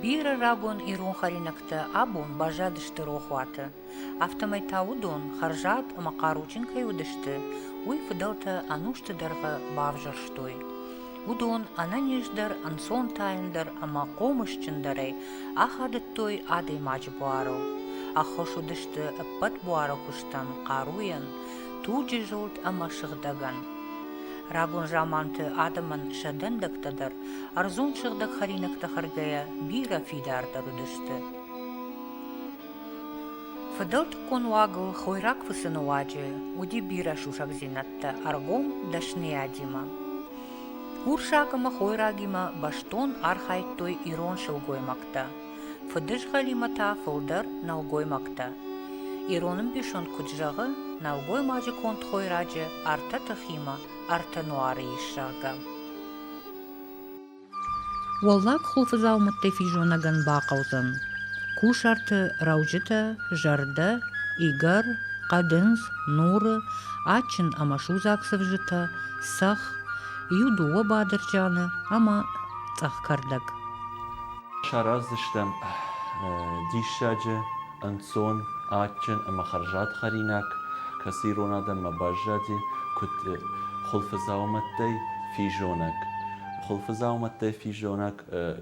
Бирӕ рагон ирон хӕринӕгтӕ абон баззадысты рохуаты. Афтӕмӕй та уыдон хӕрзад ӕмӕ хъаруджын кӕй уыдысты, уый фыдӕлтӕ ӕнусты дӕргъы бавзӕрстой. Уыдон ӕнӕниздӕр, ӕнцонтайындӕр ӕмӕ хъомысджындӕрӕй ахадыдтой адӕймаджы буарыл. Ӕххуыс уыдысты ӕппӕт буары куыстӕн, хъаруйӕн, туджы зылд ӕмӕ сыгъдӕгӕн. Рагон заманты адӕмӕн сӕ дӕндӕгтӕ дӕр ӕрдзон сыгъдӕг хӕринӕгтӕ хӕргӕйӕ бирӕ фидардӕр уыдысты. Фыдӕлтыккон уагыл хойраг фыцыны уаджы уыди бирӕ сусӕгдзинӕдтӕ ӕргом дӕсныйадимӕ. Урсаг ӕмӕ хойрагимӕ бӕстон архайдтой ирон сылгоймӕгтӕ, фыдызгъӕлимӕ та фылдӕр нӕлгоймӕгтӕ. Ирон ӕмбисонд куыд зӕгъы, нӕлгоймаджы конд хойраджы ӕртӕ тыхимӕ ӕртӕ нуары ис, зӕгъгӕ. Уӕллаг хуылфыдзаумӕттӕй физонӕгӕн бахъӕудзӕн кусарты рӕуджытӕ, зӕрдӕ, игӕр, хъӕдындз, нуры, адджын ӕмӕ судзаг цывзытӕ, цӕхх, иу-дыууӕ бадырджаны ӕмӕ цъӕх кӕрдӕг. Сараздзыстӕм диссаджы ӕнцон, адджын ӕмӕ хӕрзад хӕринаг, кӕцы ирон адӕммӕ баззади, куыд хуылфыдзаумӕттӕй физонӕг. Хуылфыдзаумӕттӕй физонӕг,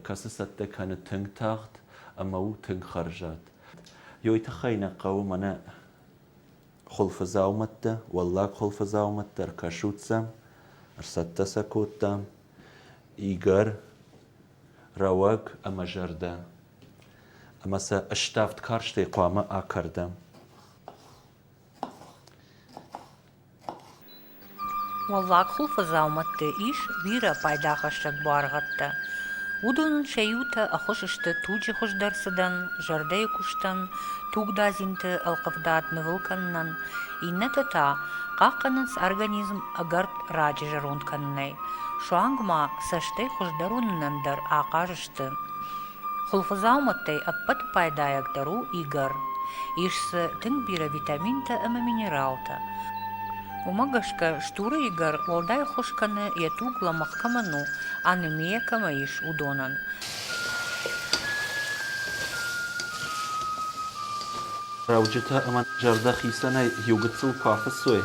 кӕцы цӕттӕ кӕны тынг тагъд ӕмӕ у тынг хӕрзад. Ёй тыххӕй нӕ хъӕуы мӕнӕ хуылфыдзаумӕттӕ, уӕллаг хуылфыдзаумӕттӕ ӕркӕсут сӕм, ӕрцӕттӕ сӕ кодтам, игӕр, рӕуӕг ӕмӕ зӕрдӕ. Ӕмӕ сӕ ставд карстӕй хъуамӕ акӕрдӕм. Уӕллаг хуылфы дзаумӕтты ис бирӕ пайдахӕссӕг буаргъӕдтӕ. Уыдонӕн сӕ иутӕ ӕххуыс сты туджы хуыздӕр цыдӕн, зӕрдӕйы куыстӕн, тугдадзинты ӕлхъывдад нывыл кӕнынӕн, иннӕтӕ та хъахъхъӕнынц организм ӕгӕр раджы зӕронд кӕнынӕй, суанг ма цӕстӕй хуыздӕр уынынӕн дӕр ахъаз сты. Хуылфыдзаумӕттӕй ӕппӕт пайдайагдӕр у игӕр. Ис дзы тынг бирӕ витаминтӕ ӕмӕ минералтӕ. Уымӕ гӕсгӕ стуры игӕр уӕлдай ӕххуыс кӕны, йӕ туг лӕмӕгъ кӕмӕн у, анемия кӕмӕ ис, уыдонӕн. Рӕуджытӕ ӕмӕ зӕрдӕ хицӕнӕй иу гыццыл куы афыссой,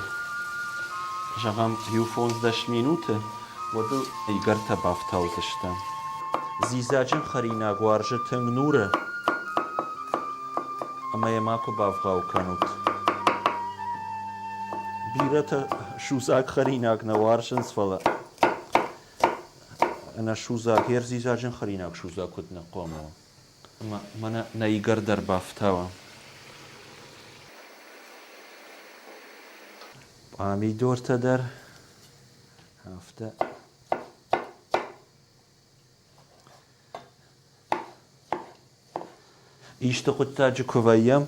зӕгъӕм, иу-фондз-дӕс минуты, уӕд ыл игӕртӕ бафтаудзыстӕм. Дзидзаджын хӕринаг уарзы тынг нуры, ӕмӕ йӕ макуы бавгъау кӕнут. Бирӕтӕ судзаг хӕринаг нӕ уарзынц, фӕлӕ ӕнӕсудзаг, йе рдзидзаджын хӕринаг судзаг куыд нӕ хъуамӕ уа. Ӕмӕ мӕнӕ нӕ игӕр дӕр бафтауа. Пъамидортӕ дӕр афтӕ. Исты хъуыддаджы куы вӕййӕм,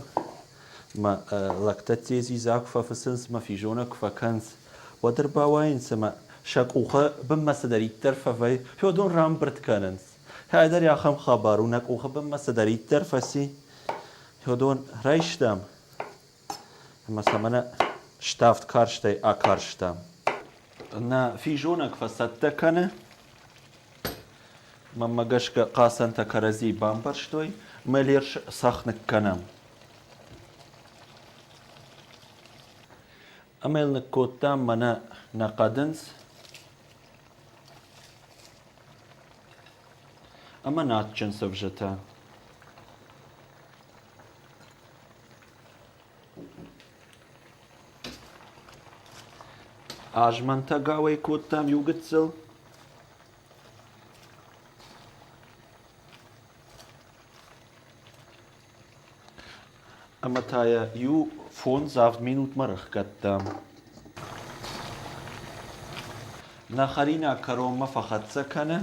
мӕ лӕгтӕ дзидза куы фӕфыцынц, мӕ физонӕг куы фӕкӕнынц, уӕд ӕрбауайынц ӕмӕ сӕ къухы бынмӕ цыдӕриддӕр фӕвӕййы, уыдон рамбырд кӕнынц. Кӕддӕр ахӕм хабар у, нӕ къухы бынмӕ цыдӕриддӕр фӕци, уыдон райстам ӕмӕ сӕ мӕнӕ ставд карстӕй акарстам. Нӕ физонӕг фӕцӕттӕ кӕны. Мӕнмӕ гӕсгӕ хъацӕнтӕ кӕрӕдзийы бамбӕрстой, мӕлер цӕхх ныккӕнӕм. Ӕмӕ йыл ныккодтам мӕнӕ нӕ хъӕдындз ӕмӕ нӕ адджын цывзытӕ. Азмӕнтӕгау ӕй кодтам иу гыццыл. Ӕмӕ та йӕ иу фондз-авд минутмӕ рыхгӕдтам. Нӕ хӕринаг кӕронмӕ фӕхӕццӕ кӕны,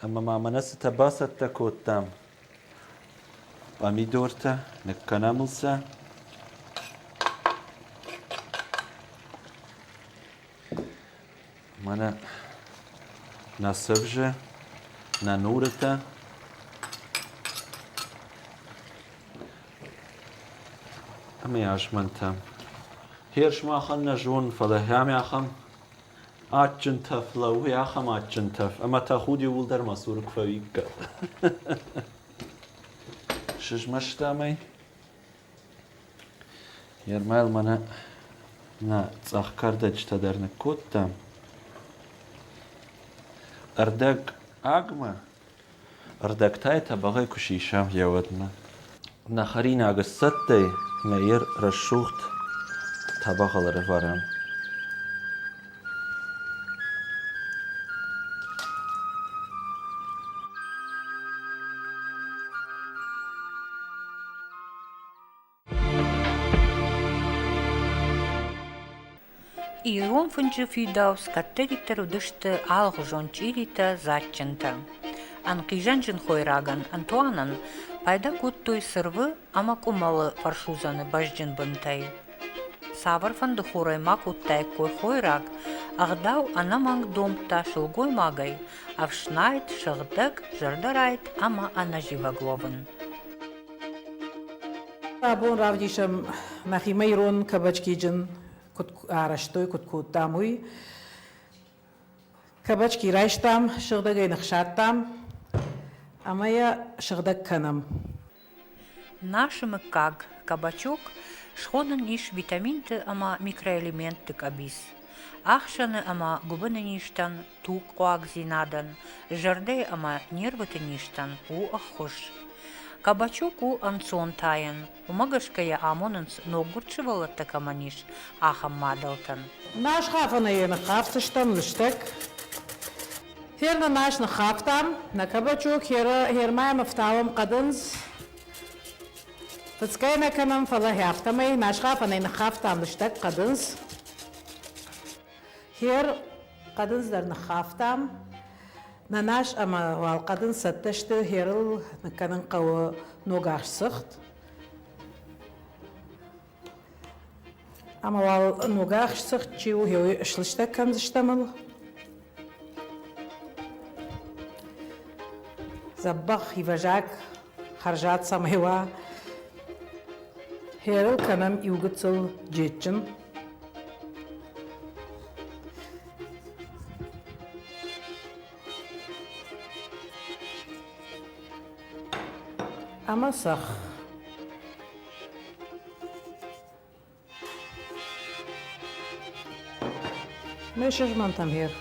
ӕмӕ ма мӕнӕ цытӕ бацӕттӕ кодтам. Пъамидортӕ, ныккӕнӕм ыл сӕ. Мӕнӕ нӕ цывзы, нӕ нурытӕ. Ӕмӕ азмӕнтӕм. Хер сымахӕн нӕ зонын, фӕлӕ ахӕм ахӕм. Адджын тӕф лӕууы, ахӕм адджын тӕф, ӕмӕ тӕхуд иууылдӕр мӕ цуры куы фӕуиккат. Сызмӕстам ӕй. Ермайл мӕнӕ нӕ цъӕх кӕрдӕджытӕ дӕр ныккодтам. Ӕрдӕг агмӕ, ӕрдӕгтӕй тӕбӕгъӕй куы сисӕм йӕ уӕдмӕ. Нӕ хӕринаг сцӕттӕ и, мӕ йыр рӕсугъд тӕбӕгъыл ӕрӕвӕрӕм. Ирон фынджы фидауц кӕддӕриддӕр уыдысты алыгъуызон чъиритӕ, дзаджджынтӕ. Ӕнхъизӕнджын хойрагӕн, ӕнтуанӕн пайда кодтой цырвы ӕмӕ къуымӕлы фӕрсудзӕны бӕзджын бынтӕй. Цавӕрфӕнды хорӕй ма кодтаиккой хойраг, ӕгъдау ӕнӕмӕнг домдта сылгоймагӕй ӕфснайд, сыгъдӕг, зӕрдӕрайд ӕмӕ ӕнӕзивӕг уӕвын. Абон равдисӕм нӕхимӕ ирон кабачкиджын куыд арӕзтой, куыд кодтам, уый. Кабачки райстам, сыгъдӕгӕй ныхсадтам ӕмӕ йӕ сыгъдӕг кӕнӕм. Нашы мыггаг кабачок схонӕн ис витаминты ӕмӕ микроэлементты къӕбиц. Ахсӕны ӕмӕ гуыбыны низтӕн, тугхъуагдзинадӕн, зӕрдӕйы ӕмӕ нервыты низтӕн у ӕххуыс. Кабачок у ӕнцон тайӕн, уымӕ гӕсгӕ йӕ амонынц ноггуырд сывӕллӕттӕ кӕмӕн ис, ахӕм мадӕлтӕн. Нас хафӕнӕй йӕ ныххафдзыстӕм лыстӕг. Хер нӕ нас ныххафтам, нӕ кабачок хермӕ йӕм ӕфтауӕм хъӕдындз. Фыцгӕ нӕ кӕнӕм, фӕлӕ афтӕмӕй насхафӕнӕй ныххафтам лыстӕг хъӕдындз. Хер хъӕдындз дӕр ныххафтам. Нӕ нас ӕмӕ уал хъӕдындз цӕттӕ сты, херыл ныккӕнын хъӕуы ногахст цыхт. Ӕмӕ уал ногахст цыхт чи у, уый слыстӕг кӕндзыстӕм ыл. Дзӕбӕх ивӕзаг хӕрзад цӕмӕй уа. Херыл кӕнӕм иугыццыл джеджджын. Ӕмӕ цӕхх. Ме сызмӕнтӕм хер.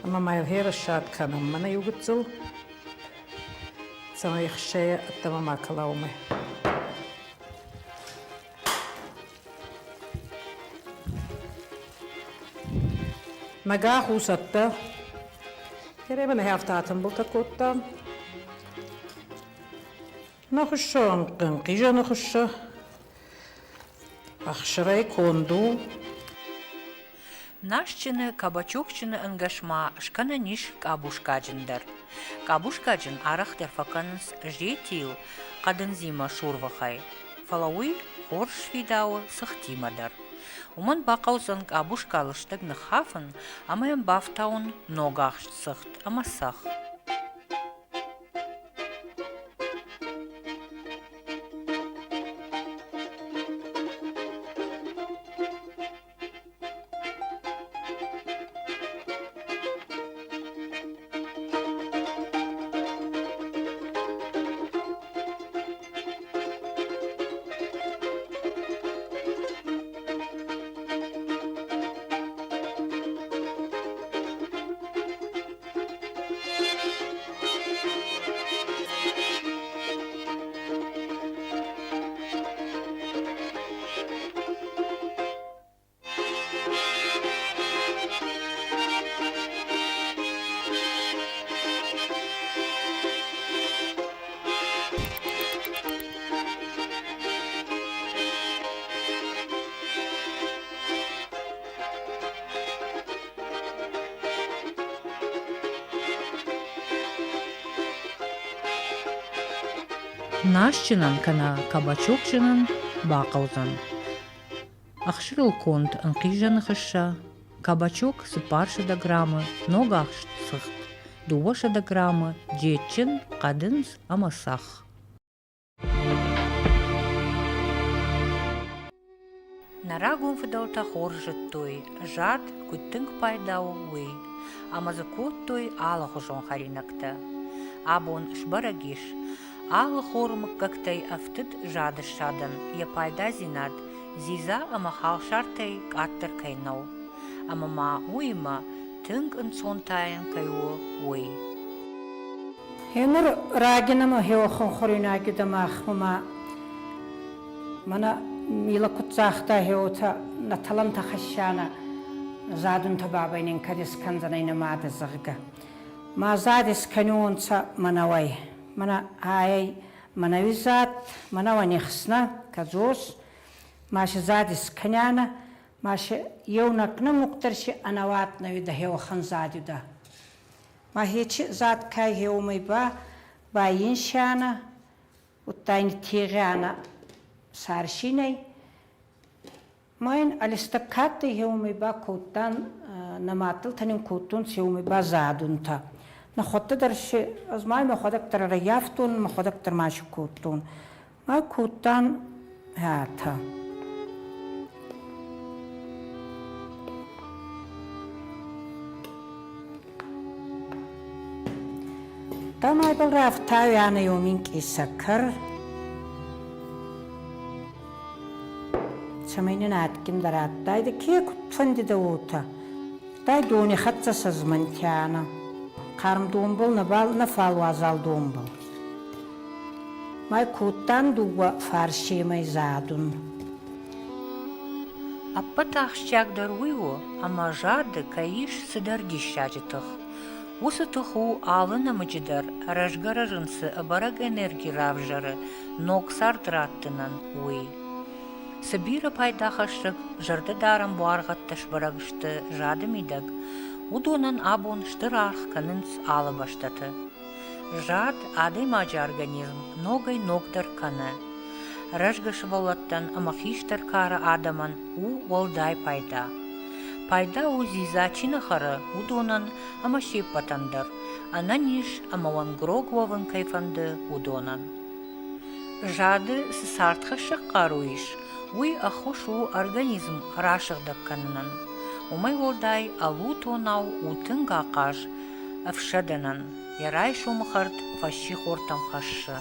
Ӕмӕ ма йыл хер ссад кӕнӕм мӕнӕ иу гыццыл, цӕмӕй хсӕйӕ ӕддӕмӕ ма кӕла уымӕй. Нӕгах у цӕттӕ. Херӕй нӕхи афтӕ атымбылтӕ кодтам. Нӕ хуыссы ӕнхъизӕны хуыссы. Ӕхсырӕй конд у. Насджыны, кабачокджыны ӕнгӕс ма скӕнӕн ис къабускаджын дӕр. Къабускаджын арӕхдӕр фӕкӕнынц зетийыл, хъӕдындзимӕ сурвыхӕй, фӕлӕ уый хорз сфидауы цыхтимӕ дӕр. Уымӕн бахъӕудзӕн къабуска лыстӕг ныххафын ӕмӕ йӕм бафтауын ногахст цыхт ӕмӕ цӕхх. Насджынӕн кӕнӕ кабачокджынӕн бахъӕудзӕн ӕхсырыл конд ӕнхъизӕны хыссӕ, кабачок 400 граммы, ногахст цыхт 200 граммы, джеджджын, хъӕдындз ӕмӕ цӕхх. Нӕ рагон фыдӕлтӕ хорз зыдтой, зад куыд тынг пайда у, уый, ӕмӕ дзы кодтой алыхуызон хӕринӕгтӕ. Абон сбӕрӕг ис, алы хоры мыггӕгтӕй ӕфтыд зады ссадӕн йӕ пайдадзинад дзидза ӕмӕ халсартӕй къаддӕр кӕй нӕу, ӕмӕ ма уыимӕ тынг ӕнцонтайӕн кӕй у, уый. Гьенур рагинӕмӕ хеуӕхӕн хуӕруйнаги дӕ махмӕ ма мӕнӕ Мила куд загъта, гьеуотӕ нӕ тӕлӕнтӕ хӕссианӕ задунтӕ бабӕй нин кӕд искӕндзӕнӕй нӕ мадӕ, зӕгъгӕ. Ма зад искӕниуонцӕ мӕнӕуӕй. Мӕнӕ айӕй мӕнӕуи зад, мӕнӕуӕ нихснӕ, кӕдзос, ма си зад искӕнианӕ, ма си еунӕг нӕмуг дӕр си ӕнӕуат нӕ уидӕ хеуӕхӕн зад уидӕ. Ма хечи зад кай хеуомӕй ба байинсианӕ, удта ин тегъианӕ сарсинӕй. Ма ин алистӕгкадтӕй хеуомӕй ба кодтан, нӕ мадтӕлтӕ нин кодтонцӕ уомӕй ба задунтӕ. Нӕхуӕдтӕ дӕр си, ӕз ма мӕхуӕдӕг дӕр ӕрӕййафтон, мӕхуӕдӕг дӕр ма си кодтон. Ма кодтан хӕтӕ. Тамайбӕл рафтауианӕ еу минкъий сӕкӕр, цӕмӕй нин адгиндӕр адтайдӕ, ке куд фӕндидӕ, уотӕ. Дай дони хӕццӕ сӕзмӕнтианӕ. Хъарм донбӕл нӕбал нӕ фал уазал донбӕл. Май кодтан дууӕ фарсемӕй задун. Ӕппӕты ахсджиагдӕр уый у, ӕмӕ зады кӕй ис цыдӕр диссаджы тых. Уыцы тых у алы нӕмыджы дӕр рӕзгӕ-рӕзын цы ӕбӕрӕг энерги равзӕры ног цард раттынӕн, уый. Цы бирӕ пайдахӕссӕг зӕрдӕдарӕн буаргъӕдтӕ сбӕрӕг сты зады мидӕг, уыдонӕн абон стыр аргъ кӕнынц алы бӕстӕты. Зад адӕймаджы организм ногӕй-ногдӕр кӕны. Рӕзгӕ сывӕллӕттӕн ӕмӕ хистӕр кары адӕмӕн у уӕлдай пайда. Пайда у дзидза чи нӕ хӕры, уыдонӕн ӕмӕ се ппӕтӕн дӕр, ӕнӕниз ӕмӕ уӕнгрог уӕвын кӕй фӕнды, уыдонӕн. Зады цы цардхӕссӕг хъару ис, уый ӕххуыс у организм расыгъдӕг кӕнынӕн. Уымӕй уӕлдай ӕлутонау у тынг ахъаз ӕфсӕдӕнӕн, йӕ райсомы хӕрд фӕссихортӕм хӕссы.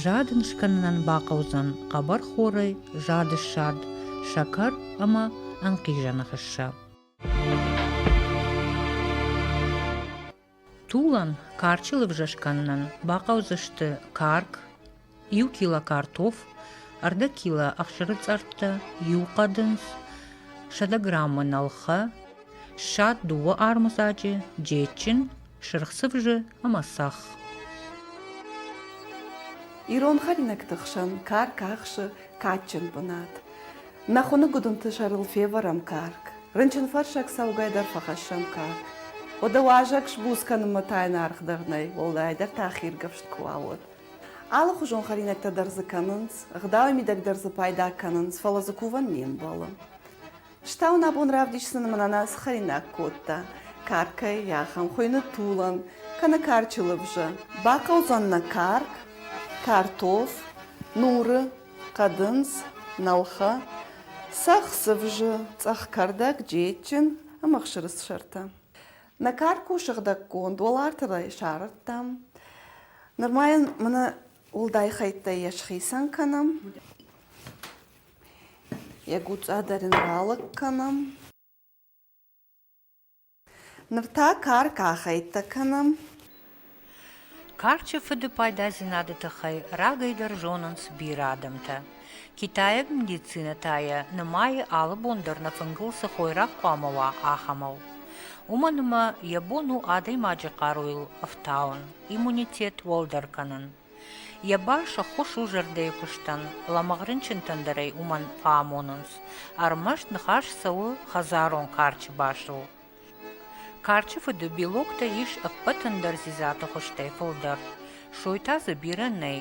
Зад ын скӕнынӕн бахъӕудзӕн хъӕбӕрхорӕй зады ссад, сӕкӕр ӕмӕ ӕнхъизӕны хыссӕ. Тулӕн карчы лывзӕ скӕнынӕн бахъӕудзысты карк, иу кило картоф, ӕрдӕг кило ӕхсыры цъӕрттӕ, иу хъӕдындз, 100 граммы нӕлхӕ, ссад дыууӕ армыдзаджы, джеджджын, сырх цывзы ӕмӕ цӕхх. Ирон хӕринӕгты хсӕн карк ахсы кадджын бынат. Нӕ хуыны гуыдынты сӕрыл февӕрӕм карк, рынчынфӕрсӕг цӕугӕ дӕр фӕхӕссӕм карк. Уӕдӕ уазӕг сбуц кӕнынмӕ та йын аргъ дӕр нӕй, уӕлдайдӕр та хиргӕвст куы уа, уӕд. Алыхуызон хӕринӕгтӕ дӕр дзы кӕнынц, ӕгъдауы мидӕг дӕр дзы пайда кӕнынц, фӕлӕ дзы кувӕн не мбӕлы. Стау нӕ бон равдисдзӕн мӕнӕ цы хӕринаг кодта. Каркӕй ахӕм хуыйны тулӕн, кӕнӕ карчы лывзӕ. Бахъӕудзӕн нӕ карк, картоф, нуры, хъӕдындз, нӕлхӕ, цӕхх цывзы, цъӕх кӕрдӕг, джеджджын ӕмӕ ӕхсыры сӕртӕ. Нӕ карк у сыгъдӕггонд, уӕларты сӕрӕдтам. Нырма йын мӕнӕ уӕлдай хӕйттӕй йӕ схицӕн кӕнӕм. Йӕ гуцъа дӕр ын ралыг кӕнӕм. Ныр та карк ахӕйттӕ кӕнӕм. Карчы фыды пайдадзинады тыххӕй рагӕй дӕр зонынц бирӕ адӕмтӕ. Китайаг медицинӕ та йӕ нымайы алы бон дӕр нӕ фынгыл цы хойраг хъуамӕ уа, ахӕмыл. Уымӕн ӕмӕ йӕ бон у адӕймаджы хъаруйыл ӕфтауын, иммунитет уӕлдӕр кӕнын. Йӕ бас ӕххуыс у зӕрдӕйы куыстӕн, лӕмӕгъ рынчынтӕн дӕр ӕй уымӕн фӕамонынц. Ӕрмӕст ныхас цӕуы хӕдзарон карчы басыл. Карчы фыды белоктӕ ис ӕппӕт ӕндӕр дзидзаты хуызтӕй фылдӕр, сой та дзы бирӕ нӕй.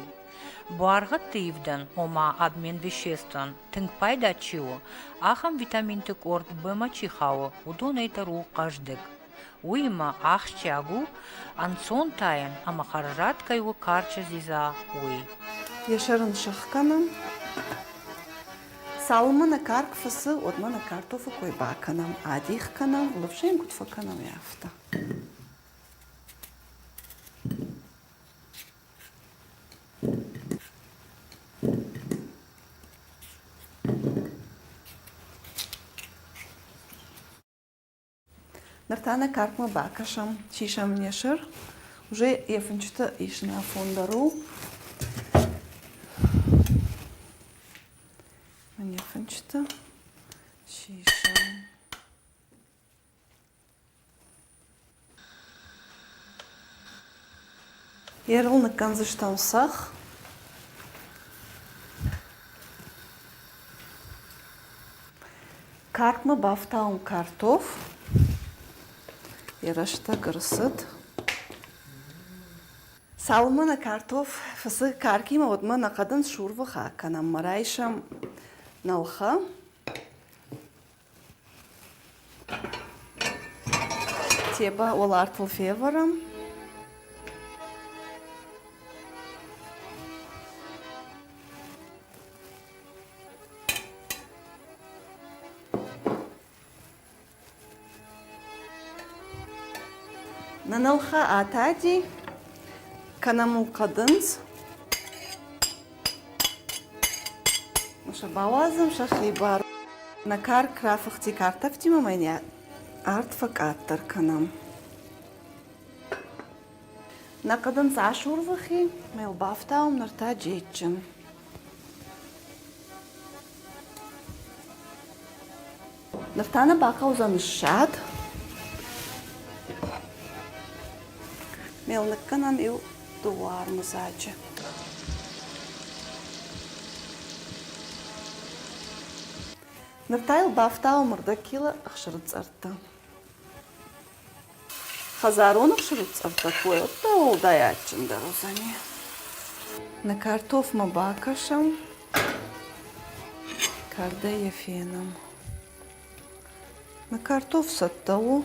Буаргъӕдты ивдӕн, ома обмен веществӕн, тынг пайда чи у, ахӕм витаминты къорд Б-мӕ чи хауы, уыдонӕй дӕр у хъӕздыг. Уыимӕ ахсджиаг у, ӕнцон тайӕн ӕмӕ хӕрзад кӕй у карчы дзидза, уый. Йӕ сӕр ын сыхгӕнӕм. Цалынмӕ нӕ карк фыцы, уӕдмӕ нӕ картофы кой бакӕнӕм, адих кӕнӕм, лывзӕ йын куыд фӕкӕнӕм, афтӕ. Ныр та нӕ каркмӕ бакӕсӕм, сисӕм не сыр. Уже йӕ фынчытӕ исын афон дӕр у. Мӕнӕ фынчытӕ сисӕм. Ерыл ныккӕндзыстӕм цӕхх. Каркмӕ бафтауын картоф. Йӕ рӕстӕг ӕрцыд. Цалынмӕ нӕ картоф фыцы каркимӕ, уӕдмӕ нӕ хъӕдын сурвых акӕнӕм мӕ райсӕм нӕлхӕ. Тебӕ уӕлартыл февӕрӕм. Нӕ нӕлхӕ атади, кӕнӕм ыл хъӕдындз. Сӕ бауадзӕм сӕхи бар. Нӕ карк рафыхти картӕфтимӕ ма йын арт фӕкъаддӕр кӕнӕм. Нӕ хъӕдындз асурвыхи, ма йыл бафтауӕм ныр та джеджджын. Ныр та нӕ бахъӕудзӕн ссад. Мел ныккӕнӕм иу дыууӕ армыдзаджы. Ныр та йыл бафтауӕм ӕрдӕг кило ӕхсыры цъӕрттӕ. Хӕдзарон ӕхсыры цъӕрттӕ куы уӕд уӕлдай адджындӕр уыдзӕни. Нӕ картофмӕ бакӕсӕм, кардӕй йӕ фенӕм. Нӕ картоф цӕттӕ у.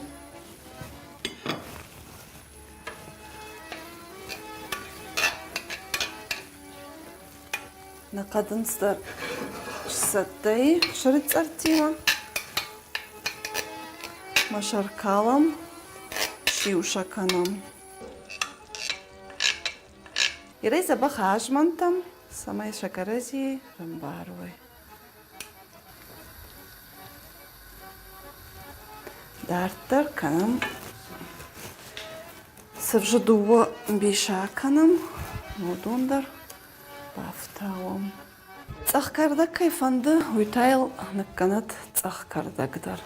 Нӕ хъӕдындз дӕр сцӕттӕ и сырыцъӕрттимӕ. Мӕ сӕр калӕм, сиу сӕ кӕнӕм. Ирӕй дзӕбӕх азмӕнтӕм, цӕмӕй сӕ кӕрӕдзийы ӕмбарой. Дарддӕр кӕнӕм цывзы дыууӕ мбисы акӕнӕм, уыдон дӕр бафтауӕм. Цъӕх кӕрдӕг кӕй фӕнды, уый та йыл ныккӕнӕд цъӕх кӕрдӕг дӕр.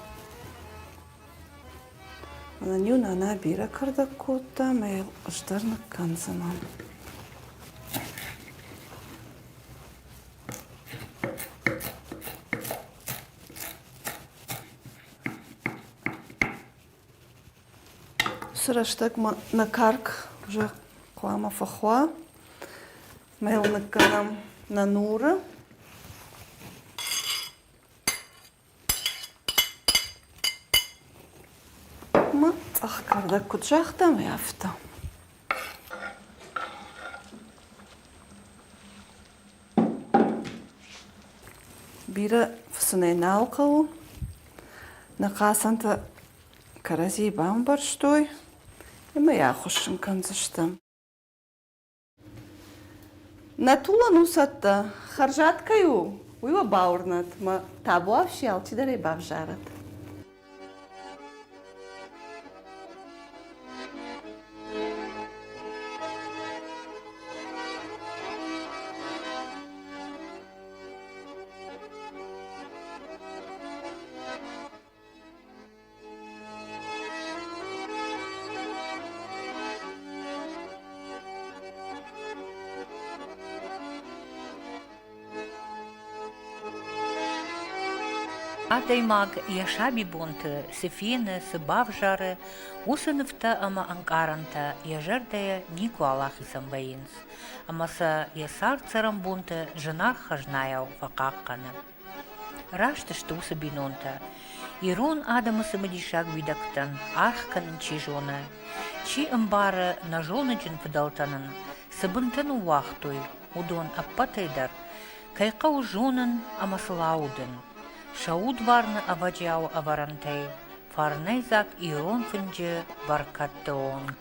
Мӕнӕн-иу нана бирӕ кӕрдӕг кодта, ӕмӕ йыл ӕз дӕр ныккӕндзынӕн. Уыцы рӕстӕгмӕ нӕ карк уже хъуамӕ фӕхуа. Мӕ йыл ныккӕнӕм нӕ нуры. Ма цъӕх кӕрдӕг куыд загътам, афтӕ. Бирӕ фысынӕй нал хъӕуы. Нӕ хъацӕнтӕ кӕрӕдзийы бамбӕрстой ӕмӕ йӕ ахуыссын кӕндзыстӕм. Нӕ тулӕн у цӕттӕ, хӕрзад кӕй у, уый уӕ бауырнӕд, мӕ табуафси алчидӕр ӕй бавзарӕд. Адӕймаг йӕ сабибонты цы фены, цы бавзары, уыцы нывтӕ ӕмӕ ӕнкъарӕнтӕ йӕ зӕрдӕйӕ никуал ахицӕн вӕййынц, ӕмӕ сӕ йӕ цард-цӕрӕнбонты зынаргъ хӕзнайау фӕхъахъхъӕны. Раст сты уыцы бинонтӕ. Ирон адӕмы цымыдисаг уидӕгтӕн аргъ кӕнын чи зоны, чи ӕмбары нӕ зоныджын фыдӕлтӕ нын цы бынтӕ ныууагътой, уыдон ӕппӕтӕй дӕр кӕй хъӕуы зонын ӕмӕ сыл аудын, сӕ удварны ӕвӕджиауы ӕвӕрӕнтӕй фӕрнӕйдзаг ирон фынджы бӕркӕдты онг.